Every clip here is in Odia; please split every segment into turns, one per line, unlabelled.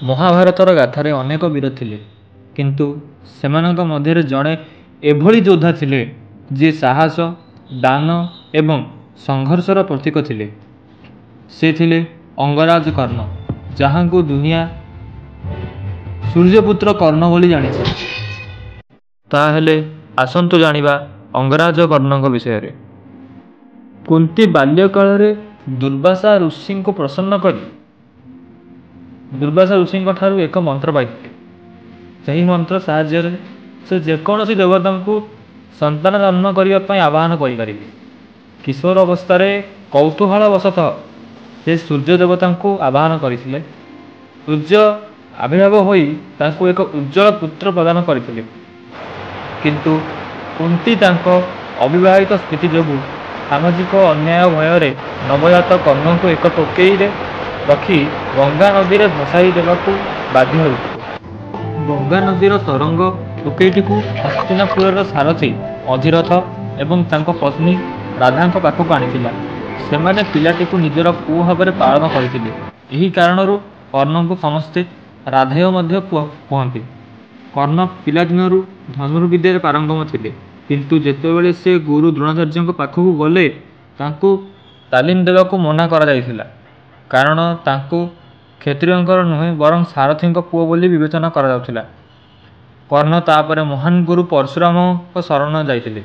ମହାଭାରତର ଗାଥାରେ ଅନେକ ବୀର ଥିଲେ, କିନ୍ତୁ ସେମାନଙ୍କ ମଧ୍ୟରେ ଜଣେ ଏଭଳି ଯୋଦ୍ଧା ଥିଲେ ଯିଏ ସାହସ, ଦାନ ଏବଂ ସଂଘର୍ଷର ପ୍ରତୀକ ଥିଲେ। ସେ ଥିଲେ ଅଙ୍ଗରାଜ କର୍ଣ୍ଣ, ଯାହାଙ୍କୁ ଦୁନିଆ ସୂର୍ଯ୍ୟପୁତ୍ର କର୍ଣ୍ଣ ବୋଲି ଜାଣିଛି। ତାହେଲେ ଆସନ୍ତୁ ଜାଣିବା ଅଙ୍ଗରାଜ କର୍ଣ୍ଣଙ୍କ ବିଷୟରେ। କୁନ୍ତୀ ବାଲ୍ୟକାଳରେ ଦୁର୍ବାସା ଋଷିଙ୍କୁ ପ୍ରସନ୍ନ କରି ଦୁର୍ବାସା ଋଷିଙ୍କଠାରୁ ଏକ ମନ୍ତ୍ର ପାଇଥିଲେ। ସେହି ମନ୍ତ୍ର ସାହାଯ୍ୟରେ ସେ ଯେକୌଣସି ଦେବତାଙ୍କୁ ସନ୍ତାନ ଜନ୍ମ କରିବା ପାଇଁ ଆବାହନ କରିପାରିବେ। କିଶୋର ଅବସ୍ଥାରେ କୌତୂହଳବଶତଃ ସେ ସୂର୍ଯ୍ୟ ଦେବତାଙ୍କୁ ଆବାହନ କରିଥିଲେ। ସୂର୍ଯ୍ୟ ଆବିର୍ଭାବ ହୋଇ ତାଙ୍କୁ ଏକ ଉଜ୍ଜ୍ୱଳ ପୁତ୍ର ପ୍ରଦାନ କରିଥିଲେ। କିନ୍ତୁ କୁନ୍ତୀ ତାଙ୍କ ଅବିବାହିତ ସ୍ଥିତି ଯୋଗୁଁ ସାମାଜିକ ଅନ୍ୟାୟ ଭୟରେ ନବଜାତ କର୍ଣ୍ଣଙ୍କୁ ଏକ ଟୋକେଇରେ ରଖି ଗଙ୍ଗା ନଦୀରେ ଭସାଇ ଦେବାକୁ ବାଧ୍ୟ ହୋଇଥିଲେ। ଗଙ୍ଗା ନଦୀର ତରଙ୍ଗ ଟୋକେଇଟିକୁ ହସ୍ତିନାପୁରର ସାରଥୀ ଅଧିରଥ ଏବଂ ତାଙ୍କ ପତ୍ନୀ ରାଧାଙ୍କ ପାଖକୁ ଆଣିଥିଲା। ସେମାନେ ପିଲାଟିକୁ ନିଜର ପୁଅ ଭାବରେ ପାଳନ କରିଥିଲେ। ଏହି କାରଣରୁ କର୍ଣ୍ଣଙ୍କୁ ସମସ୍ତେ ରାଧେୟ ମଧ୍ୟ କୁହନ୍ତି। କର୍ଣ୍ଣ ପିଲାଦିନରୁ ଧନୁର୍ବିଦ୍ୟାରେ ପାରଙ୍ଗମ ଥିଲେ। କିନ୍ତୁ ଯେତେବେଳେ ସେ ଗୁରୁ ଦ୍ରୋଣାଚାର୍ଯ୍ୟଙ୍କ ପାଖକୁ ଗଲେ, ତାଙ୍କୁ ତାଲିମ ଦେବାକୁ ମନା କରାଯାଇଥିଲା, କାରଣ ତାଙ୍କୁ କ୍ଷତ୍ରିୟଙ୍କର ନୁହେଁ ବରଂ ସାରଥୀଙ୍କ ପୁଅ ବୋଲି ବିବେଚନା କରାଯାଉଥିଲା। କର୍ଣ୍ଣ ତାପରେ ମହାନ ଗୁରୁ ପରଶୁରାମଙ୍କ ଶରଣ ଯାଇଥିଲେ।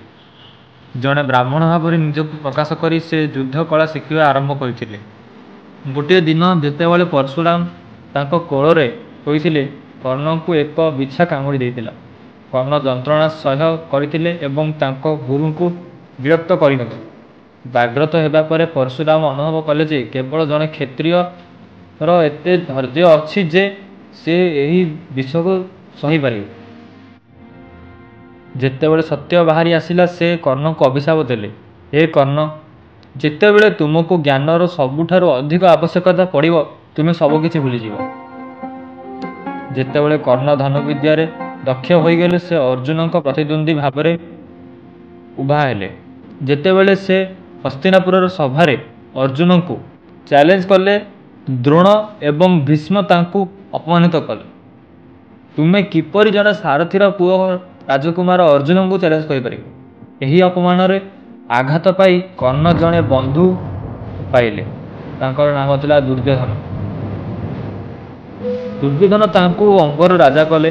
ଜଣେ ବ୍ରାହ୍ମଣ ଭାବରେ ନିଜକୁ ପ୍ରକାଶ କରି ସେ ଯୁଦ୍ଧ କଳା ଶିଖିବା ଆରମ୍ଭ କରିଥିଲେ। ଗୋଟିଏ ଦିନ ଯେତେବେଳେ ପରଶୁରାମ ତାଙ୍କ କୋଳରେ ଶୋଇଥିଲେ, କର୍ଣ୍ଣଙ୍କୁ ଏକ ବିଛା କାମୁଡ଼ି ଦେଇଥିଲା। କର୍ଣ୍ଣ ଯନ୍ତ୍ରଣା ସହ୍ୟ କରିଥିଲେ ଏବଂ ତାଙ୍କ ଗୁରୁଙ୍କୁ ବିରକ୍ତ କରିନଥିଲେ। ଜାଗ୍ରତ ହେବା ପରେ ପରଶୁରାମ ଅନୁଭବ କଲେ ଯେ କେବଳ ଜଣେ କ୍ଷତ୍ରିୟର ଏତେ ଧୈର୍ଯ୍ୟ ଅଛି ଯେ ସେ ଏହି ବିଷକୁ ସହିପାରିବ। ଯେତେବେଳେ ସତ୍ୟ ବାହାରି ଆସିଲା, ସେ କର୍ଣ୍ଣଙ୍କୁ ଅଭିଶାପ ଦେଲେ, ହେ କର୍ଣ୍ଣ, ଯେତେବେଳେ ତୁମକୁ ଜ୍ଞାନର ସବୁଠାରୁ ଅଧିକ ଆବଶ୍ୟକତା ପଡ଼ିବ, ତୁମେ ସବୁକିଛି ଭୁଲିଯିବ। ଯେତେବେଳେ କର୍ଣ୍ଣ ଧନୁର୍ବିଦ୍ୟାରେ ଦକ୍ଷ ହୋଇଗଲେ, ସେ ଅର୍ଜୁନଙ୍କ ପ୍ରତିଦ୍ୱନ୍ଦ୍ୱୀ ଭାବରେ ଉଭା ହେଲେ। ଯେତେବେଳେ ସେ ହସ୍ତିନାପୁରର ସଭାରେ ଅର୍ଜୁନଙ୍କୁ ଚ୍ୟାଲେଞ୍ଜ କଲେ, ଦ୍ରୋଣ ଏବଂ ଭୀଷ୍ମ ତାଙ୍କୁ ଅପମାନିତ କଲେ। ତୁମେ କିପରି ଜଣେ ସାରଥୀର ପୁଅ ରାଜକୁମାର ଅର୍ଜୁନଙ୍କୁ ଚ୍ୟାଲେଞ୍ଜ କରିପାରିବ? ଏହି ଅପମାନରେ ଆଘାତ ପାଇ କର୍ଣ୍ଣ ଜଣେ ବନ୍ଧୁ ପାଇଲେ। ତାଙ୍କର ନାମ ଥିଲା ଦୁର୍ଯ୍ୟୋଧନ। ଦୁର୍ଯ୍ୟୋଧନ ତାଙ୍କୁ ଅଙ୍ଗର ରାଜା କଲେ।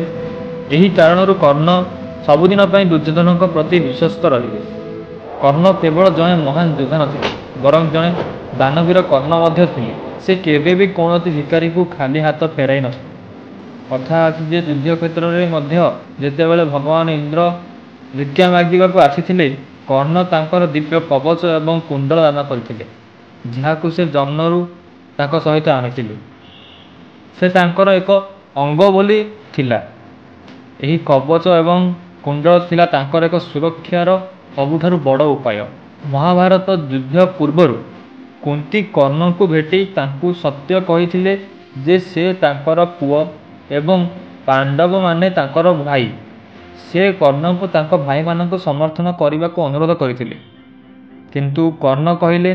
ଏହି କାରଣରୁ କର୍ଣ୍ଣ ସବୁଦିନ ପାଇଁ ଦୁର୍ଯ୍ୟୋଧନଙ୍କ ପ୍ରତି ବିଶ୍ୱସ୍ତ ରହିଲେ। କର୍ଣ୍ଣ କେବଳ ଜଣେ ମହାନ ଯୋଦ୍ଧା ନଥିଲେ, ବରଂ ଜଣେ ଦାନବୀର କର୍ଣ୍ଣ ମଧ୍ୟ ଥିଲେ। ସେ କେବେ ବି କୌଣସି ଭିକାରୀକୁ ଖାଲି ହାତ ଫେରାଇ ନଥିଲେ। କଥା ଅଛି ଯେ ଯୁଦ୍ଧକ୍ଷେତ୍ରରେ ମଧ୍ୟ ଯେତେବେଳେ ଭଗବାନ ଇନ୍ଦ୍ର ଭିକ୍ଷା ମାଗିବାକୁ ଆସିଥିଲେ, କର୍ଣ୍ଣ ତାଙ୍କର ଦିବ୍ୟ କବଚ ଏବଂ କୁଣ୍ଡଳ ଦାନ କରିଥିଲେ, ଯାହାକୁ ସେ ଜନ୍ମରୁ ତାଙ୍କ ସହିତ ଆଣିଥିଲେ। ସେ ତାଙ୍କର ଏକ ଅଙ୍ଗ ବୋଲି ଥିଲା। ଏହି କବଚ ଏବଂ କୁଣ୍ଡଳ ଥିଲା ତାଙ୍କର ଏକ ସୁରକ୍ଷାର ସବୁଠାରୁ ବଡ଼ ଉପାୟ। ମହାଭାରତ ଯୁଦ୍ଧ ପୂର୍ବରୁ କୁନ୍ତୀ କର୍ଣ୍ଣଙ୍କୁ ଭେଟି ତାଙ୍କୁ ସତ୍ୟ କହିଥିଲେ ଯେ ସେ ତାଙ୍କର ପୁଅ ଏବଂ ପାଣ୍ଡବମାନେ ତାଙ୍କର ଭାଇ। ସେ କର୍ଣ୍ଣଙ୍କୁ ତାଙ୍କ ଭାଇମାନଙ୍କୁ ସମର୍ଥନ କରିବାକୁ ଅନୁରୋଧ କରିଥିଲେ। କିନ୍ତୁ କର୍ଣ୍ଣ କହିଲେ,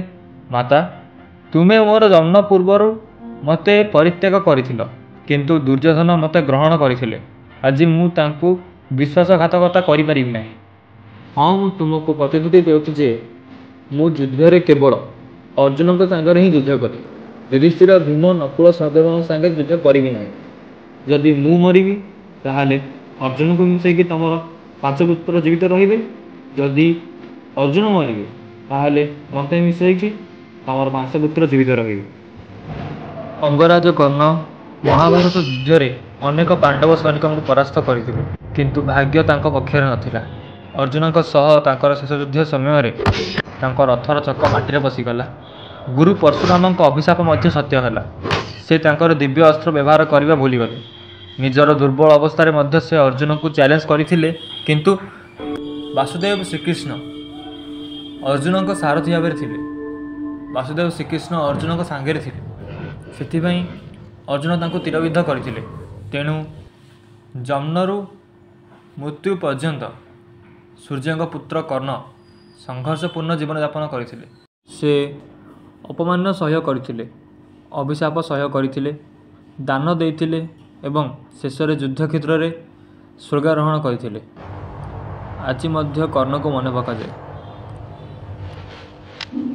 ମାତା, ତୁମେ ମୋର ଜନ୍ମ ପୂର୍ବରୁ ମୋତେ ପରିତ୍ୟାଗ କରିଥିଲ, କିନ୍ତୁ ଦୁର୍ଯ୍ୟୋଧନ ମୋତେ ଗ୍ରହଣ କରିଥିଲେ। ଆଜି ମୁଁ ତାଙ୍କୁ ବିଶ୍ୱାସଘାତକତା କରିପାରିବି ନାହିଁ। ହଁ, ମୁଁ ତୁମକୁ ପ୍ରତିଶ୍ରୁତି ଦେଉଛି ଯେ ମୁଁ ଯୁଦ୍ଧରେ କେବଳ ଅର୍ଜୁନଙ୍କ ସାଙ୍ଗରେ ହିଁ ଯୁଦ୍ଧ କରିବି। ଯୁଧିଷ୍ଠିର, ଭୀମ, ନକୁଳ, ସହଦେବଙ୍କ ସାଙ୍ଗରେ ଯୁଦ୍ଧ କରିବି ନାହିଁ। ଯଦି ମୁଁ ମରିବି, ତାହେଲେ ଅର୍ଜୁନଙ୍କୁ ମିଶେଇକି ତମର ପାଞ୍ଚ ପୁତ୍ର ଜୀବିତ ରହିବେ। ଯଦି ଅର୍ଜୁନ ମରିବେ, ତାହେଲେ ମୋତେ ମିଶେଇକି ତମର ପାଞ୍ଚ ପୁତ୍ର ଜୀବିତ ରହିବେ। ଅଙ୍ଗରାଜ କର୍ଣ୍ଣ ମହାଭାରତ ଯୁଦ୍ଧରେ ଅନେକ ପାଣ୍ଡବ ସୈନିକଙ୍କୁ ପରାସ୍ତ କରିଥିଲେ, କିନ୍ତୁ ଭାଗ୍ୟ ତାଙ୍କ ପକ୍ଷରେ ନଥିଲା। ଅର୍ଜୁନଙ୍କ ସହ ତାଙ୍କର ଶେଷ ଯୁଦ୍ଧ ସମୟରେ ତାଙ୍କ ରଥର ଚକ ମାଟିରେ ପଶିଗଲା। ଗୁରୁ ପରଶୁରାମଙ୍କ ଅଭିଶାପ ମଧ୍ୟ ସତ୍ୟ ହେଲା। ସେ ତାଙ୍କର ଦିବ୍ୟ ଅସ୍ତ୍ର ବ୍ୟବହାର କରିବା ଭୁଲିଗଲେ। ନିଜର ଦୁର୍ବଳ ଅବସ୍ଥାରେ ମଧ୍ୟ ସେ ଅର୍ଜୁନଙ୍କୁ ଚ୍ୟାଲେଞ୍ଜ କରିଥିଲେ, କିନ୍ତୁ ବାସୁଦେବ ଶ୍ରୀକୃଷ୍ଣ ଅର୍ଜୁନଙ୍କ ସାରଥୀ ଭାବରେ ଥିଲେ। ବାସୁଦେବ ଶ୍ରୀକୃଷ୍ଣ ଅର୍ଜୁନଙ୍କ ସାଙ୍ଗରେ ଥିଲେ, ସେଥିପାଇଁ ଅର୍ଜୁନ ତାଙ୍କୁ ତୀରବିଦ୍ଧ କରିଥିଲେ। ତେଣୁ ଜନ୍ମରୁ ମୃତ୍ୟୁ ପର୍ଯ୍ୟନ୍ତ ସୂର୍ଯ୍ୟଙ୍କ ପୁତ୍ର କର୍ଣ୍ଣ ସଂଘର୍ଷପୂର୍ଣ୍ଣ ଜୀବନଯାପନ କରିଥିଲେ। ସେ ଅପମାନ ସହ୍ୟ କରିଥିଲେ, ଅଭିଶାପ ସହ୍ୟ କରିଥିଲେ, ଦାନ ଦେଇଥିଲେ ଏବଂ ଶେଷରେ ଯୁଦ୍ଧକ୍ଷେତ୍ରରେ ସ୍ୱର୍ଗାରୋହଣ କରିଥିଲେ। ଆଜି ମଧ୍ୟ କର୍ଣ୍ଣକୁ ମନେ ପକାଯାଏ।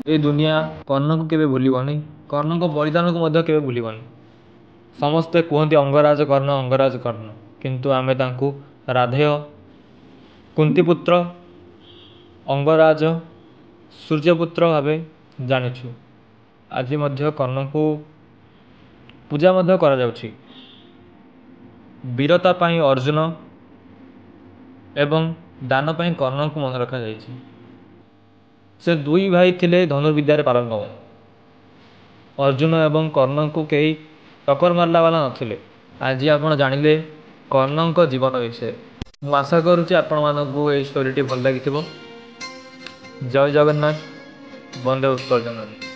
ଏ ଦୁନିଆ କର୍ଣ୍ଣକୁ କେବେ ଭୁଲିବନି, କର୍ଣ୍ଣଙ୍କ ବଳିଦାନକୁ ମଧ୍ୟ କେବେ ଭୁଲିବନି। ସମସ୍ତେ କୁହନ୍ତି ଅଙ୍ଗରାଜ କର୍ଣ୍ଣ, ଅଙ୍ଗରାଜ କର୍ଣ୍ଣ, କିନ୍ତୁ ଆମେ ତାଙ୍କୁ ରାଧେୟ, କୁନ୍ତୀପୁତ୍ର, ଅଙ୍ଗରାଜ, ସୂର୍ଯ୍ୟପୁତ୍ର ଭାବେ ଜାଣିଛୁ। ଆଜି ମଧ୍ୟ କର୍ଣ୍ଣଙ୍କୁ ପୂଜା ମଧ୍ୟ କରାଯାଉଛି। ବୀରତା ପାଇଁ ଅର୍ଜୁନ ଏବଂ ଦାନ ପାଇଁ କର୍ଣ୍ଣଙ୍କୁ ମନେ ରଖାଯାଇଛି। ସେ ଦୁଇ ଭାଇ ଥିଲେ ଧନୁର୍ବିଦ୍ୟାରେ ପାରଙ୍ଗମ। ଅର୍ଜୁନ ଏବଂ କର୍ଣ୍ଣଙ୍କୁ କେହି ଟକ୍କର ମାରିଲା ବାଲା ନଥିଲେ। ଆଜି ଆପଣ ଜାଣିଲେ କର୍ଣ୍ଣଙ୍କ ଜୀବନ ବିଷୟରେ। ମୁଁ ଆଶା କରୁଛି ଆପଣମାନଙ୍କୁ ଏଇ ଷ୍ଟୋରିଟି ଭଲ ଲାଗିଥିବ। ଜୟ ଜଗନ୍ନାଥ, ବନ୍ଦେ ଉତ୍କଳ ଜନନୀ।